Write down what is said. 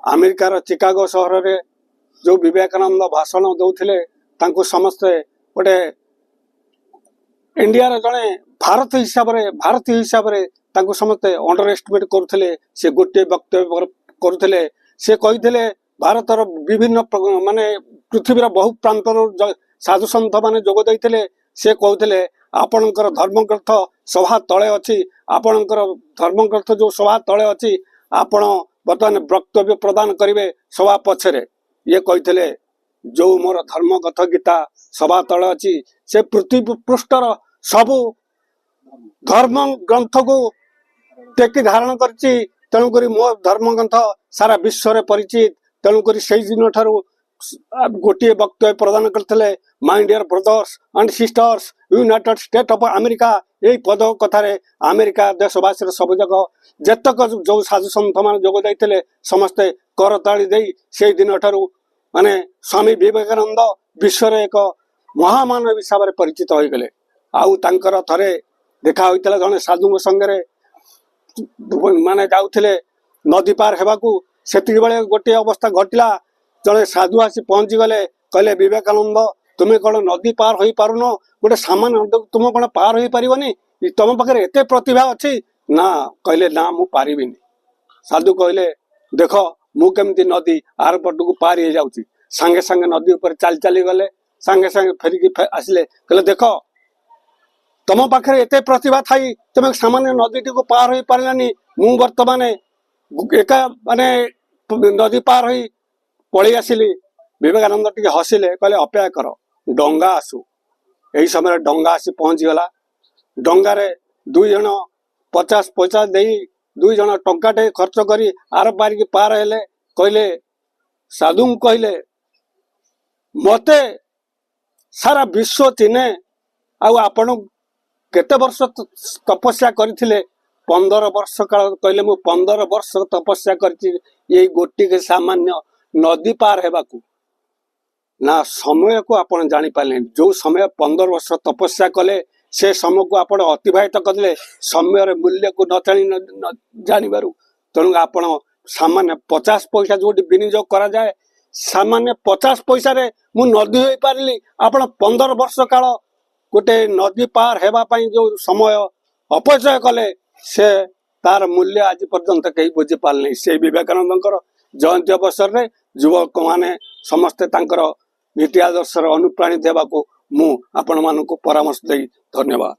ଆମେରିକାର ଚିକାଗୋ ସହରରେ ଯେଉଁ ବିବେକାନନ୍ଦ ଭାଷଣ ଦେଉଥିଲେ, ତାଙ୍କୁ ସମସ୍ତେ ଗୋଟେ ଇଣ୍ଡିଆର ଜଣେ ଭାରତୀୟ ହିସାବରେ ତାଙ୍କୁ ସମସ୍ତେ ଅଣ୍ଡର ଏଷ୍ଟିମେଟ୍ କରୁଥିଲେ। ସେ ଗୋଟିଏ ବକ୍ତବ୍ୟ କରୁଥିଲେ। ସେ କହିଥିଲେ, ଭାରତର ବିଭିନ୍ନ ମାନେ ପୃଥିବୀର ବହୁ ପ୍ରାନ୍ତରୁ ସାଧୁସନ୍ଥ ମାନେ ଯୋଗ ଦେଇଥିଲେ। ସେ କହୁଥିଲେ, ଆପଣଙ୍କର ଧର୍ମଗ୍ରନ୍ଥ ସଭା ତଳେ ଅଛି, ଆପଣଙ୍କର ଧର୍ମଗ୍ରନ୍ଥ ଯୋଉ ସଭା ତଳେ ଅଛି, ଆପଣ ବର୍ତ୍ତମାନ ବକ୍ତବ୍ୟ ପ୍ରଦାନ କରିବେ ସଭା ପଛରେ। ଇଏ କହିଥିଲେ, ଯୋଉ ମୋର ଧର୍ମଗ୍ରନ୍ଥ ଗୀତା ସଭା ତଳେ ଅଛି, ସେ ପୃଥିବୀ ପୃଷ୍ଠର ସବୁ ଧର୍ମ ଗ୍ରନ୍ଥକୁ ଟେକି ଧାରଣ କରିଛି। ତେଣୁକରି ମୋ ଧର୍ମଗ୍ରନ୍ଥ ସାରା ବିଶ୍ୱରେ ପରିଚିତ। ତେଣୁକରି ସେଇ ଦିନ ଠାରୁ ଗୋଟିଏ ବକ୍ତବ୍ୟ ପ୍ରଦାନ କରିଥିଲେ, "My dear brothers and sisters, United State of America." ଏଇ ପଦ କଥାରେ ଆମେରିକା ଦେଶବାସୀର ସବୁଯାକ ଯେତକ ଯୋଉ ସାଧୁ ସନ୍ଥ ମାନେ ଯୋଗ ଦେଇଥିଲେ, ସମସ୍ତେ କରତାଳି ଦେଇ ସେଇ ଦିନ ଠାରୁ ମାନେ ସ୍ୱାମୀ ବିବେକାନନ୍ଦ ବିଶ୍ୱରେ ଏକ ମହାମାନବ ହିସାବରେ ପରିଚିତ ହୋଇଗଲେ। ଆଉ ତାଙ୍କର ଥରେ ଦେଖା ହୋଇଥିଲା ଜଣେ ସାଧୁଙ୍କ ସାଙ୍ଗରେ, ମାନେ ଯାଉଥିଲେ ନଦୀ ପାର ହେବାକୁ। ସେତିକି ବେଳେ ଗୋଟିଏ ଅବସ୍ଥା ଘଟିଲା। ଜଣେ ସାଧୁ ଆସି ପହଞ୍ଚିଗଲେ। କହିଲେ, "ବିବେକାନନ୍ଦ, ତୁମେ କଣ ନଦୀ ପାର ହୋଇପାରୁନ? ଗୋଟେ ସାମାନ୍ୟ ନଦୀକୁ ତୁମ କଣ ପାର ହୋଇପାରିବନି? ତମ ପାଖରେ ଏତେ ପ୍ରତିଭା ଅଛି ନା?" କହିଲେ, "ନା, ମୁଁ ପାରିବିନି।" ସାଧୁ କହିଲେ, "ଦେଖ, ମୁଁ କେମିତି ନଦୀ ଆର ପଟକୁ ପାର ହେଇଯାଉଛି।" ସାଙ୍ଗେ ସାଙ୍ଗେ ନଦୀ ଉପରେ ଚାଲି ଚାଲି ଗଲେ। ସାଙ୍ଗେ ସାଙ୍ଗେ ଫେରିକି ଆସିଲେ। କହିଲେ, "ଦେଖ, ତମ ପାଖରେ ଏତେ ପ୍ରତିଭା ଥାଇ ତମେ ସାମାନ୍ୟ ନଦୀଟିକୁ ପାର ହେଇପାରିଲାନି। ମୁଁ ବର୍ତ୍ତମାନ ଏକା ମାନେ ନଦୀ ପାର ହୋଇ ପଳେଇ ଆସିଲି।" ବିବେକାନନ୍ଦ ଟିକେ ହସିଲେ। କହିଲେ, "ଅପେକ୍ଷା କର, ଡଙ୍ଗା ଆସୁ।" ଏହି ସମୟରେ ଡଙ୍ଗା ଆସି ପହଞ୍ଚିଗଲା। ଡଙ୍ଗାରେ 2 ଜଣ 50 ପଇସା ଦେଇ, 2 ଜଣ ଟଙ୍କାଟେ ଖର୍ଚ୍ଚ କରି ଆର ପାରିକି ପାର ହେଲେ। କହିଲେ, ସାଧୁଙ୍କୁ କହିଲେ, "ମତେ ସାରା ବିଶ୍ୱ ଚିହ୍ନେ, ଆଉ ଆପଣ କେତେ ବର୍ଷ ତପସ୍ୟା କରିଥିଲେ?" 15 ବର୍ଷ କାଳ। କହିଲେ, "ମୁଁ 15 ବର୍ଷ ତପସ୍ୟା କରିଛି ଏଇ ଗୋଟିଏ ସାମାନ୍ୟ ନଦୀ ପାର ହେବାକୁ।" ନା, ସମୟକୁ ଆପଣ ଜାଣିପାରିଲେନି। ଯୋଉ ସମୟ 15 ବର୍ଷ ତପସ୍ୟା କଲେ, ସେ ସମୟକୁ ଆପଣ ଅତିବାହିତ କରିଦେଲେ ସମୟର ମୂଲ୍ୟକୁ ନ ଜାଣି ନ ଜାଣିବାରୁ। ତେଣୁ ଆପଣ ସାମାନ୍ୟ 50 ପଇସା ଯୋଉଠି ବିନିଯୋଗ କରାଯାଏ, ସାମାନ୍ୟ 50 ପଇସାରେ ମୁଁ ନଦୀ ହୋଇପାରିଲି। ଆପଣ 15 ବର୍ଷ କାଳ ଗୋଟେ ନଦୀ ପାର ହେବା ପାଇଁ ଯୋଉ ସମୟ ଅପଚୟ କଲେ, ସେ ତାର ମୂଲ୍ୟ ଆଜି ପର୍ଯ୍ୟନ୍ତ କେହି ବୁଝିପାରିଲେନି। ସେଇ ବିବେକାନନ୍ଦଙ୍କର ଜୟନ୍ତୀ ଅବସରରେ ଯୁବକମାନେ ସମସ୍ତେ ତାଙ୍କର ନୀତି ଆଦର୍ଶର ଅନୁପ୍ରାଣିତ ହେବାକୁ ମୁଁ ଆପଣମାନଙ୍କୁ ପରାମର୍ଶ ଦେଇ ଧନ୍ୟବାଦ।